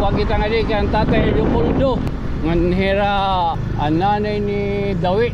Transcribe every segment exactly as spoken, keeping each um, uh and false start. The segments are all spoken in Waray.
Wa kita ngadi kan Tatay Leopoldo. Ngan hira an nanay ni Dawi.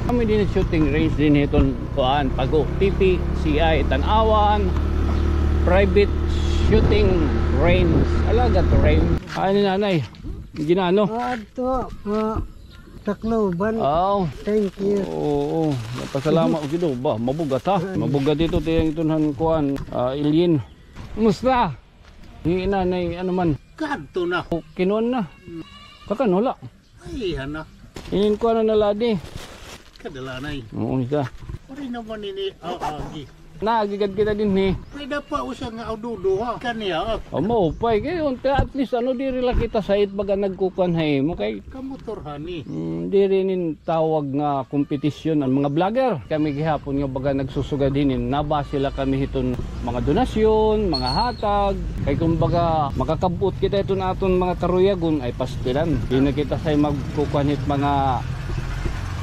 Kami dinhi shooting range dinhi hiton kuan, Pago, P P C I, Tanauan Private Shooting Range. Alagad range. Ay, ni nanay. Ginano? Ah, adto, ah, Tacloban. Aw. Thank you. Oo, oo. Napasalamat ko gid, ba, mabugat, ha? Ay. Mabugat ito, tiyang iton han kuan, ah, alien. Kumusta? Hi nanay, ano man? Kadto na. O, kinuan na. Hmm. Kakan, wala. Ay, hana. Inin kuan na ladi. Kadalanay. Oo, isa. Waray naman ini, ah, agi. Naagigad kita dinhi. Pwede pa usa nga adudo, ha? Kaniya, ah. O, maupay. Kay, unta, at least, ano, diri la kita sait baga nagkukuan ha imo. Kay kamotor, hani. Mm, diri inin tawag nga kompetisyon an mga vlogger. Kami gihapon nga baga nagsusugad hinin, nabase la kami hiton mga donasyon, mga hatag. Kay kumbaga, makakab-ot kita hiton aton mga karuyagon, ay pastilan. Di na kita say magkukuan hit mga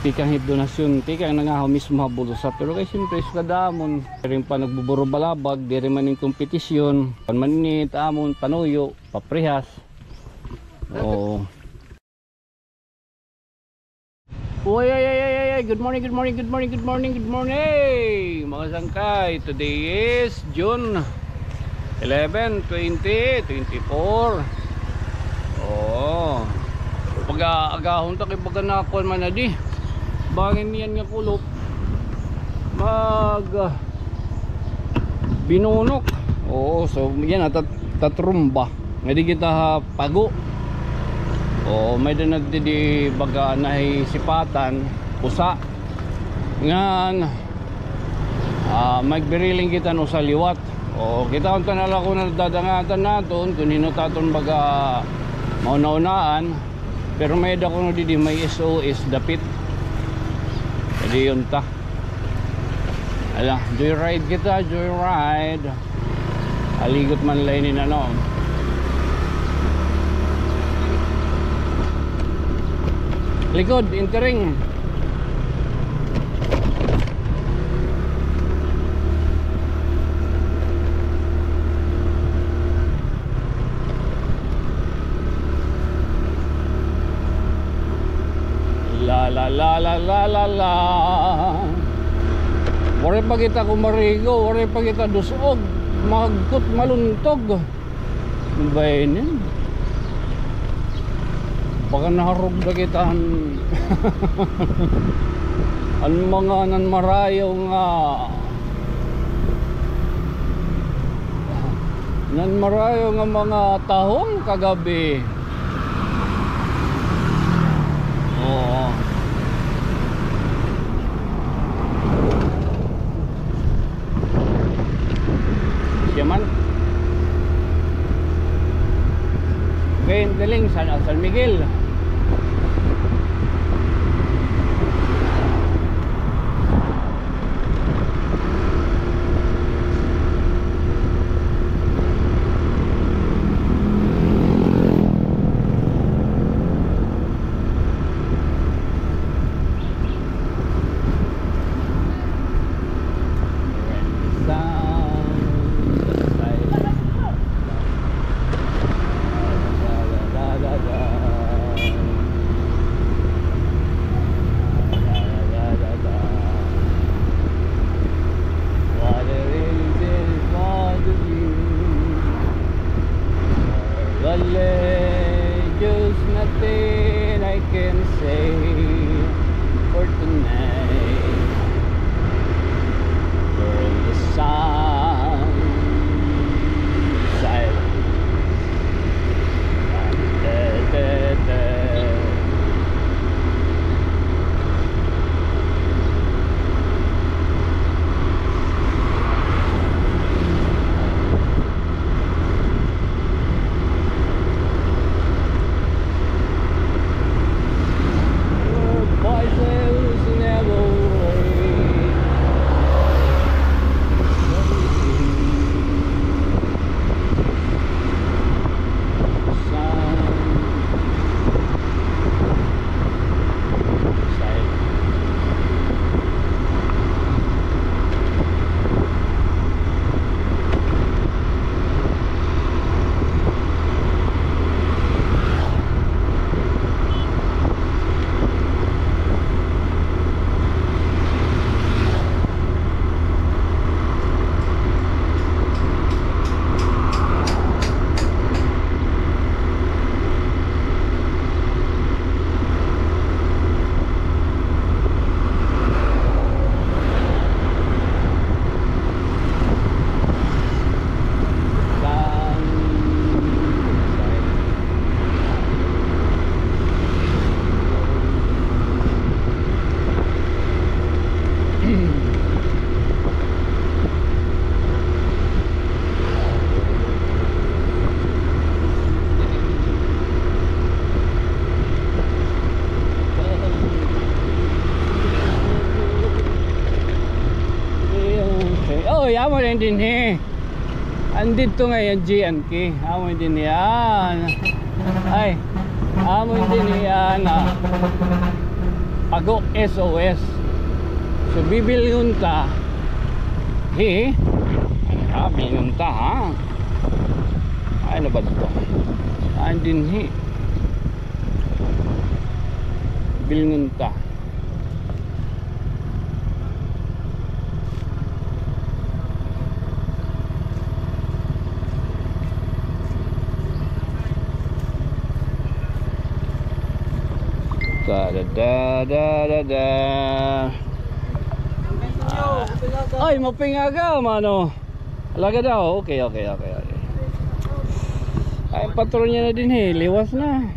tikang hit donasyon, tikang nangahaw mismo ha bulsa. Pero kay siyempre, sugad amon, diri pa nagbuburubalabag, diri man in kompetisyon, kuan man ini it amon, panuyo, paprihas. Oo. Uy, ay, ay, ay, ay, ay. Good morning, good morning, good morning, good morning, good morning, mga sangkay. Today is June eleven, twenty twenty-four. Oo. Pag-aagahon ta kay baga nakuan man na di. Bangin niyan nga kulop. Mag, ah, binunok. Oo, so, yan, ah, tat-, tatrumba. Ngadi kita ha Pago. O, may-ada na didi baga nahisipatan, usa. Ngan, ah, magbiriling kita han usa liwat. O, kita unta na la kon dadangatan naton, kon hin-o it aton baga mauna-unaan. Pero may-ada kuno didi, may S O S dapit. Adi unta. Ala, joyride kita, joyride. Aligot man la ini, ano. Likod, entering. La, la, la. Waray pa kita kumarigo, waray pa kita dus-og, mahagkot, maluntog. Ano ba ini? Baka naharugda kita an, an mga nanmarayo nga, nanmarayo nga mga tahong kagabi. Oo. Siya man. Okay, galing San, San Miguel. Water is in front of you. Wala, just nothing I can say for tonight. We're in the sun, silence. Da, da, da. Dinhi. Andito ngay-an G N K. Amo dinhi an. Ay. Amo dinhi an, ah, Pago S O S. So, bibilngon ta. Hi. Ah, bilngon ta, ha? Ay, ano ba ito? Andinhi. Bilngon ta. Da, da, da, da, da, da. Ay, maupay nga aga, mano. Alaga daw. Okay, okay, okay, okay. Ay, patron niya na dinhi. Liwas na.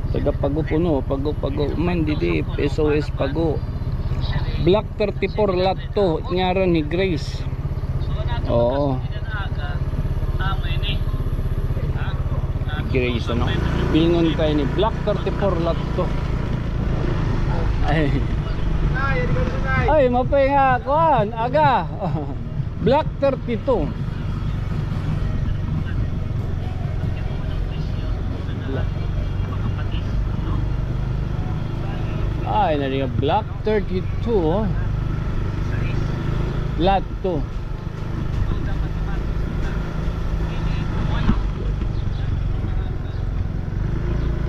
Taga Pago puno. Pago, Pago. Man, didi. S O S Pago. Block thirty-four, lot two. Ngaran ni Grace. Oo. Grace, ano? Bilngon ta ini. Block thirty-four, lot two. Ay. Ay, maupay nga, kuan, aga. Block thirty-two. Ay, na nga block thirty-two, oh. Lot two.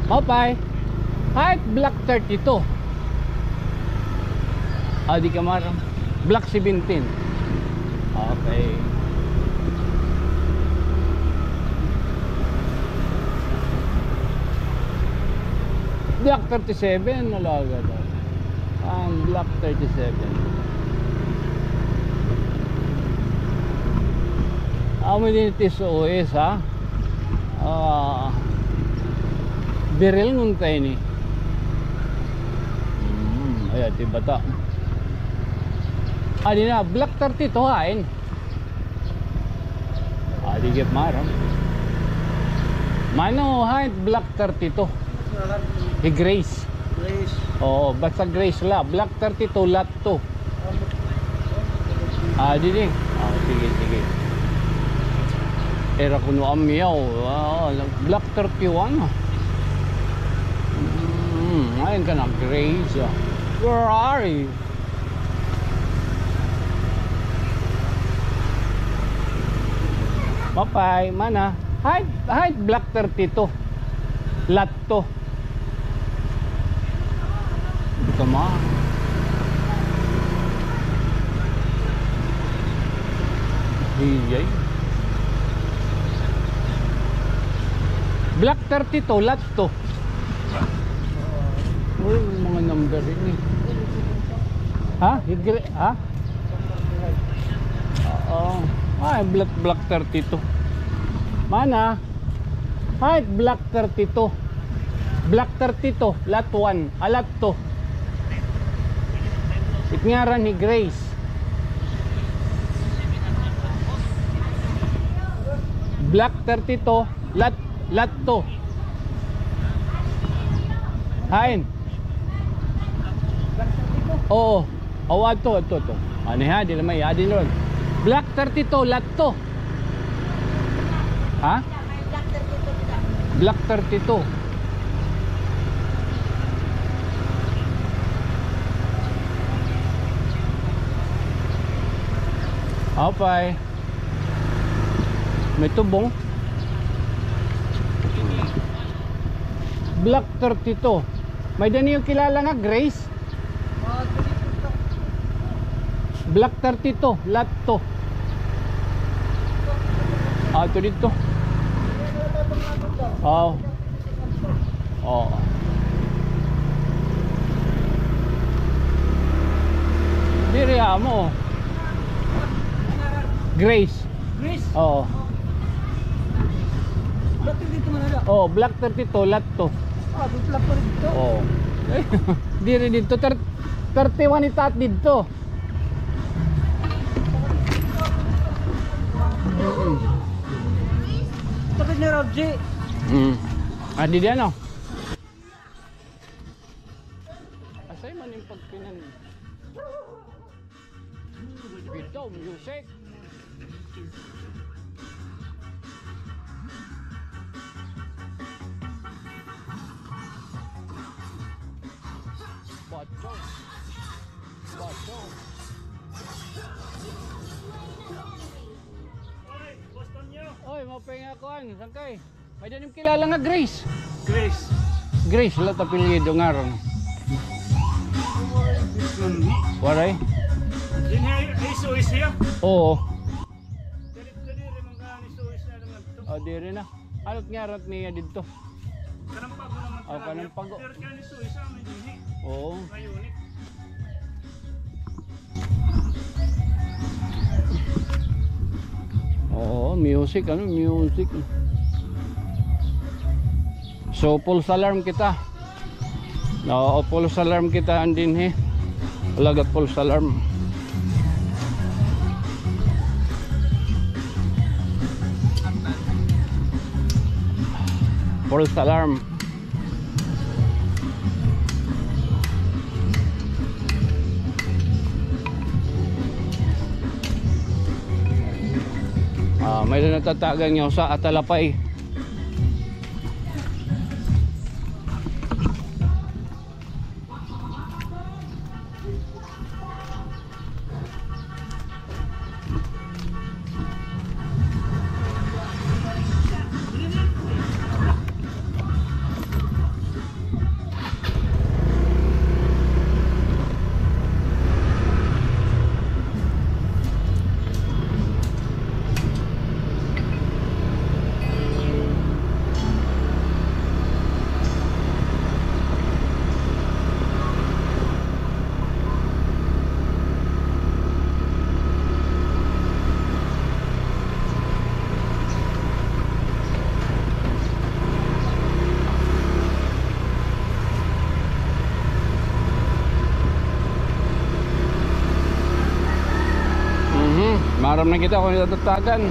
Maupay. Height block thirty-two. Ah, di ka maram. Block seventeen. Okay. Block thirty-seven, alaga daw. An block thirty-seven. Amo dinhi it S O S, ha? Ah, birilngon ta ini. Hmm, ay, adi bata. Adi na, block thirty-two, hain? Ah, di gihap maaram. Mano, hain block thirty-two? Hi Grace. Grace. Oo, basta Grace la. Block thirty-two, lot two. Ah, didi. Ah, sige, sige. Ira kuno amyaw. Ah, block thirty-one. Hmm, ngayon ka na, Grace, ah. Where are you? Maupay, mana? Height, height block thirty-two. Lot two. Ito, ma. Iyay. Block thirty-two, lot two. Uy, mga number ini. Ha? Higre, ha? Oo. Ay, block, block thirty-two. Mana? Height block thirty-two. Block thirty-two, lot one, ah, lot two. It ngaran hi Grace. Block thirty-two, lot, lot two. Hain? Oo. Aw, adto, adto, adto. Ano ha? Di lamay, adi ron. Block thirty-two, lot two. Ha? Block thirty-two. Apay. May tubong. Block thirty-two. May-ada niyo kilala nga Grace? Block thirty-two, lot two. Ah, ito dito. Oo. Oo. Diri amo. Grace. Grace? Oo. Block thirty-two man ada. Oo, block thirty-two, lot two. Ah, block thirty-two. Oo. Diri dito, thir-, thirty-one itaat dito. Tapos ni Roger. Mm. Ah, di diyan, oh. Asay man yung pagpinan. Bitaw, music. Bato. Bato. Oy, Boston nyo. Oy, maupay nga kuan, sangkay. May-ada nim kilala nga Grace. Grace. Grace la it apelyido, ngaran. Waray. Dinhi ha Isoy siya? Oo. Diri, diri man ka Isoy siya naman to. O, diri na. Ano it ngaran niya didto? Kanampago naman. O, Kanampago. Pero kaya Isoy siya, may dinhi. Oo. May unit. Oo, music, ano, music. So, false alarm kita. Oo, false alarm kita an dinhi. Alagad false alarm. False alarm. Ah, may natatagan nga usa, atalapay. Mhm. Maaram na kita kon ano it natatagan.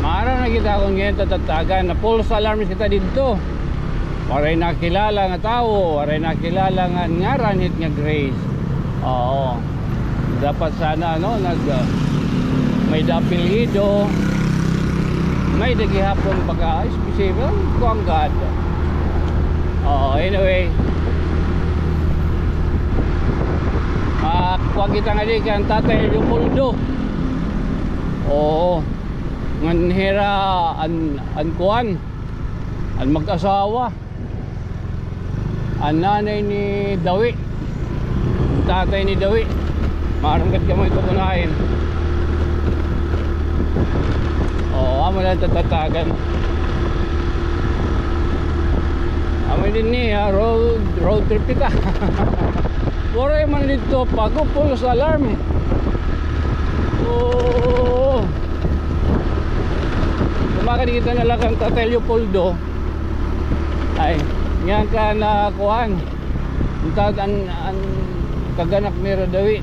Maaram na kita kon ngan-o it natatagan. Na-false alarm kita didto. Waray nakilala nga tawo, waray nakilala nga ngaran hit nga Grace. Oo. Dapat sana, ano, nag, ah, may-ada apelyido, may-ada gihapon pagka-specific, kuan gad. Oo, anyway. Ah, kuan kita ngadi kan Tatay Leopoldo. Oo. Ngan hira an, an kuan, an mag-asawa. An nanay ni Dawi. An tatay ni Dawi. Maaram gad kamo ito kunain. Oo, amo na it natatagan. Amo dinhi, ha, road, road trip kita. Waray man didto, Pago, false alarm. Oo. Kumakadi kita na la kan Tatay Leopoldo. Ay, ngan kan kuan. An tat-, an, an kag-anak nira Dawi.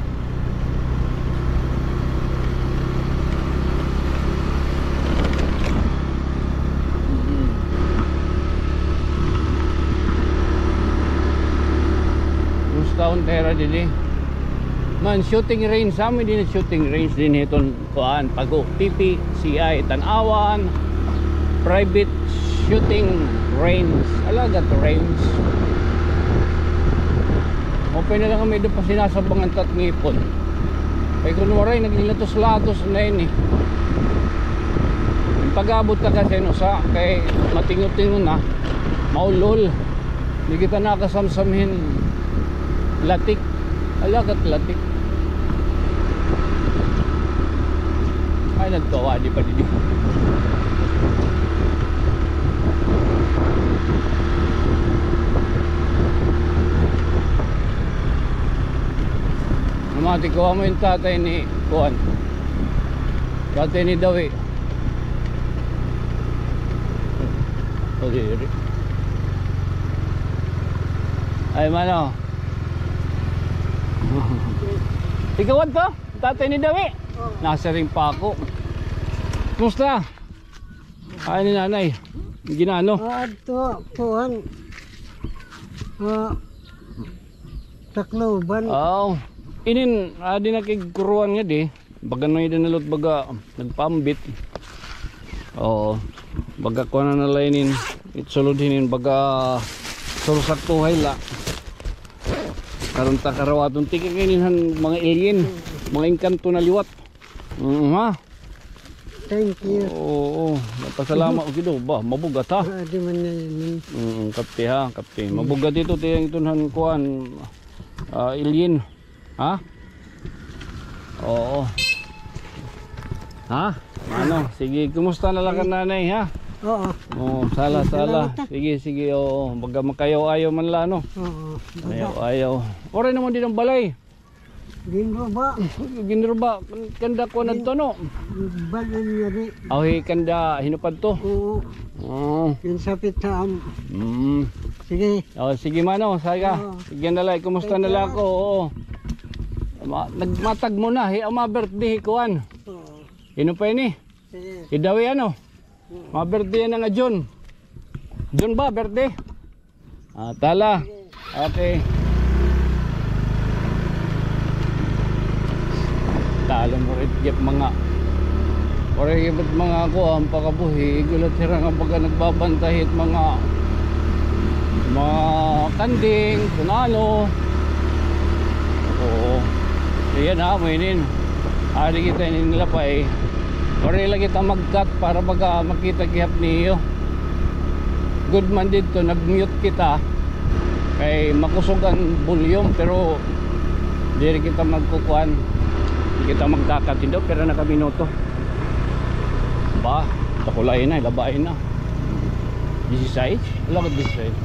Mm. Kumusta an tera dinhi? Man, shooting range. Amo dinhi it shooting range dinhi hiton kuan, Pago, P P C I, Tanauan, private shooting range. Alagad range. Maupay na la nga may-ada pa sinasabangan ta it ngipon. Kay kon waray, naglatos-latos na ini. An pag-abot ta kasi hin usa, kay matingo-tingo na, maulol. Di kita nakasamsam hin latik. Alagad latik. Ay, nagtuwa, di pa dinhi. Namati ko, amo it tatay ni kuan. Tatay ni Dawi. O, diri. Ay, mano. Ikaw adto? Tatay ni Dawi? Oo. Nasiring pa ako. Kumusta? Ay, ni nanay. Ginano? Ah, adto, kuan. Ah, Tacloban. Aw. Inin, adi na kay kuruan nga di. Baga no ida na lot baga nagpaambit. Oo. Baga kuan na la inin. Itsulod hinin baga surusaktuhay la. Karon ta karawaton tikang inin han mga alien. Mga engkanto na liwat. Mm, ha? Thank you. Oo, oo. Napasalamat ko gid, ba, mabugat, ha? Ah, di man na yun. Mm, kapti, ha, kapti. Mabugat ito, tiyang iton han kuan, ah, alien. Ha? Oo. Ha? Ano? Sige, kumusta na la kan nanay, ha? Oo. Oo, sala, sala. Salamat, ha. Sige, sige, oo. Baga makayaw-ayaw man la, no? Oo. Ayaw, ayaw. Waray na man didi an balay. Ginruba. Ginruba. Kanda ko na to, no? Balay niya di. Aw, hi kanda, hinupad to? Oo. Oo. Yung sapit sa am-, Mm. Sige. Oh, sige, mano, saga. Oo. Sige na la, kumusta na la ako? Oo. Ma-, nagmatag mo na, hi ama birthday, hi kuan. Oo. Hino pa ini? Sige. Hi Dawi, ano? Oo. Ma birthday na nga June. June ba, birthday? Ah, tala. Okay. Talon mo rin, mga, ori, mga ako, ang pakabuhi, gulat sila nga baga nagbabantay hit mga, mga kanding, kunano. Oo. Iyan ha, mainin. Ari kita inin lapay. Ori lagi ta mag-cut para baga makita gihap niyo. Good man didto, nag-mute kita. Kay makusog an volume, pero diri kita magkukuan. Di kita magkakat indo, pero nakaminuto. Ba, takulay na, labain na. Disisais? Wala ka disisais.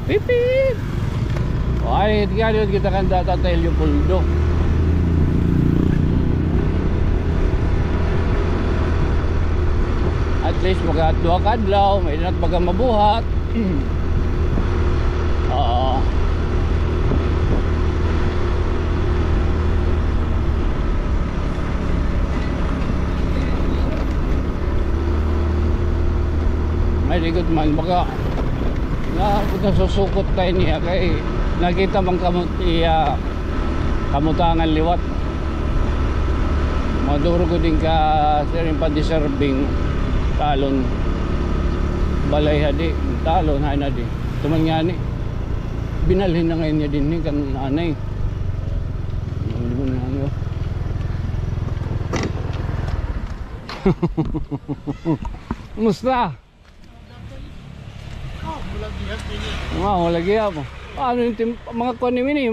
Pipit! O, ay, tigari kita kan Tata Leopoldo. At least, magkadto ka adlaw, may dinat baga mabuhat. Oo. May ligot man, baka na, nasusukot tayo niya kay nakita man kamot iya kamutangan liwat. Maduro ko din ka siring pa deserving talon. Balay hadi, talon, hay na di. Tuman nga ni, binalhin na ngayon niya din ni kan anay. Ang libon na ano. Kumusta? Wow, wala gihap. Ano yung tim-, mga kuan ni Mini?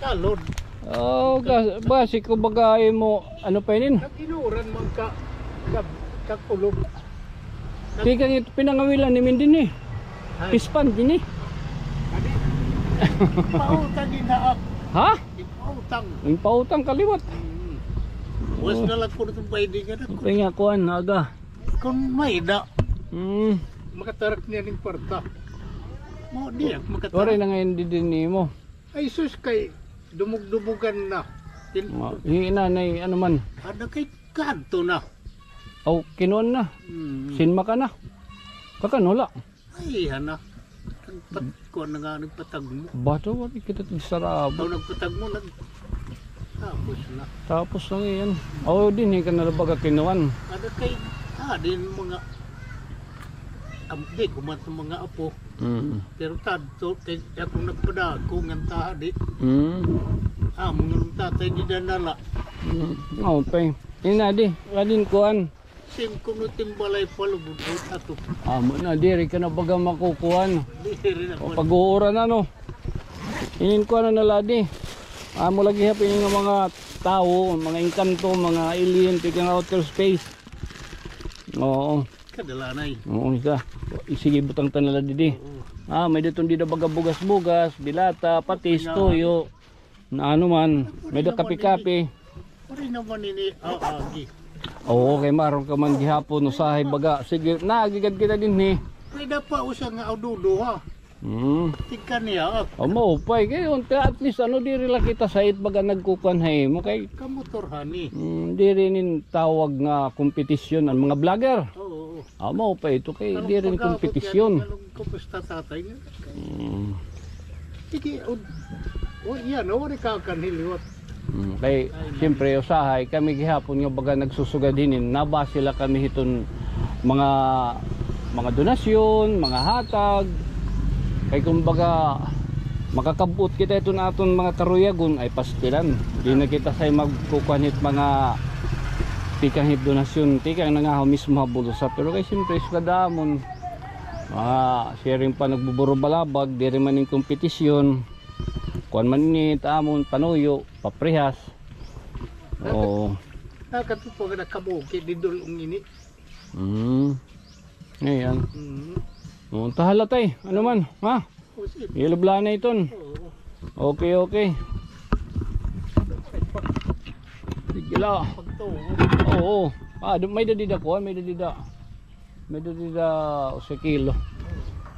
Salod. Oh, gas-, basi ko bagay mo, ano pa yun? Nag-inuran man ka, ka, kakulog. Tikang ito, pinangawilan ni Min din eh. Ay. Pispan din eh. Adi. Pautang din na ako. Ha? Pautang. Yung pautang kaliwat. Mm. Buwas na lang ko na itong pwede ka na. Kaya nga, kuan, aga. Kung may da. Mm. Makatarak niya ning kwarta. Mo, di, makatarak. Waray na ngayon didi nimo. Ay, sus, kay dumugdubugan na. Tin- Ma-, hi nanay, ano man? Ada kay kanto na. Aw, kinuan na. Mm. Sinma ka na. Kakan, wala. Ay, hana. Nagpat-, kuan na nga, nagpatagmo. Bato, wala kita tigsarabo. Aw, nagpatagmo, nag-, tapos na. Tapos na ngayon. Oh, din, eh, ka na baga kinuan. Ada kay, ah, din mga, am-, di, kuman sa mga apo. Mm. Pero tadto, kay, ako nagpadako, ngan taha, di. Mm. Ah, mga tatay, di danala. Mm. Oh, tay. Ina, di, adin kuan. Sim kuno timbalay palubod ato. Amo na, diri ka na baga makukuan. Diri na. O, pag-uuran na, no? Inin ko ano na ladi. Amo lagi hapin nga mga tawo, mga engkanto, mga alien, tikang outer space. Oo. Kadalanay. Oo, isa. Sige, butang ta na ladi di. Oo. Ah, may datong dida baga bugas-bugas, bilata, patis, tuyo. Na ano man, may da kape-kape. Pwede naman ini, ah, agi. Oo, kay maaram ka man gihapon, usahay baga. Sige, naagigad kita dinhi. Pwede pa usa nga adudo, ha? Hmm. Tigka niya, ah. O, maupay. Kay, unta, at least, ano, diri la kita sa it baga nagkukuan ha imo kay kamotor, honey. Hmm, diri nin tawag nga kompetisyon ang mga vlogger. Oo. Ah, mao pa ito kay diri ni kompetisyon. Kumusta tatay nga? Mm. Sige, o, o, yan, o, wari ka kan hiliwat. Mm, kay, siyempre, usahay, kami gihapon nga baga nagsusugad hinin, nabase la kami hiton mga, mga donasyon, mga hatag. Kay kumbaga, makakab-ot kita hiton aton mga karuyagon, ay pastilan. Di na kita say magkukuan hit mga tikang hit donasyon, tikang nangahaw mismo ha bulsa. Pero kay siyempre, sugad amon, mga sharing pa nagbuburubalabag, diri man in kompetisyon. Kuan man ini, ta amon panuyo, paprihas. Oo. Nakatupo nga nakabuki, di dulong ini. Mm. Ayan. Mm. Oh, tahala tay. Ano man, ha? O, sige. Ilubla na iton. Oo. Okay, okay. Sige la. Pagtuo. Oo. Ah, du-, may dadida kuan, may dadida. May dadida usa kilo.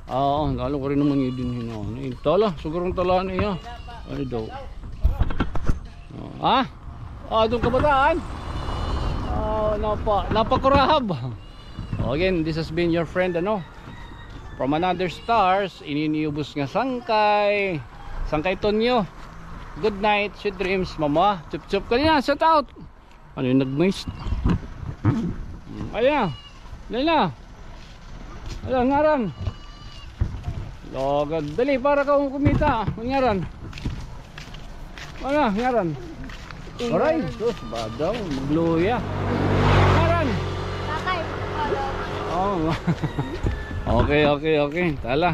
Oo, lalo ko rin naman yun din, ano. Tala, sigurong tala niya. Ano daw? Oh, ha? Ah, doon kabataan? Ah, napa, napakurahab. Oh, again, this has been your friend, ano? From another stars, ini an iya ubos nga sangkay. Sangkay Tonyo. Good night, sweet dreams, mama. Chup chup. Kanina, shout out. Ano yung nag-mist? Ayan na. Dali na. Ala, ngaran. Logad. Dali, para ka kumita. Ang ngaran. Ano, ngaran? Aray, sus, badaw. Magluya. Ngaran. Tatay, Paolo. Oh. Okay, okay, okay. Tala.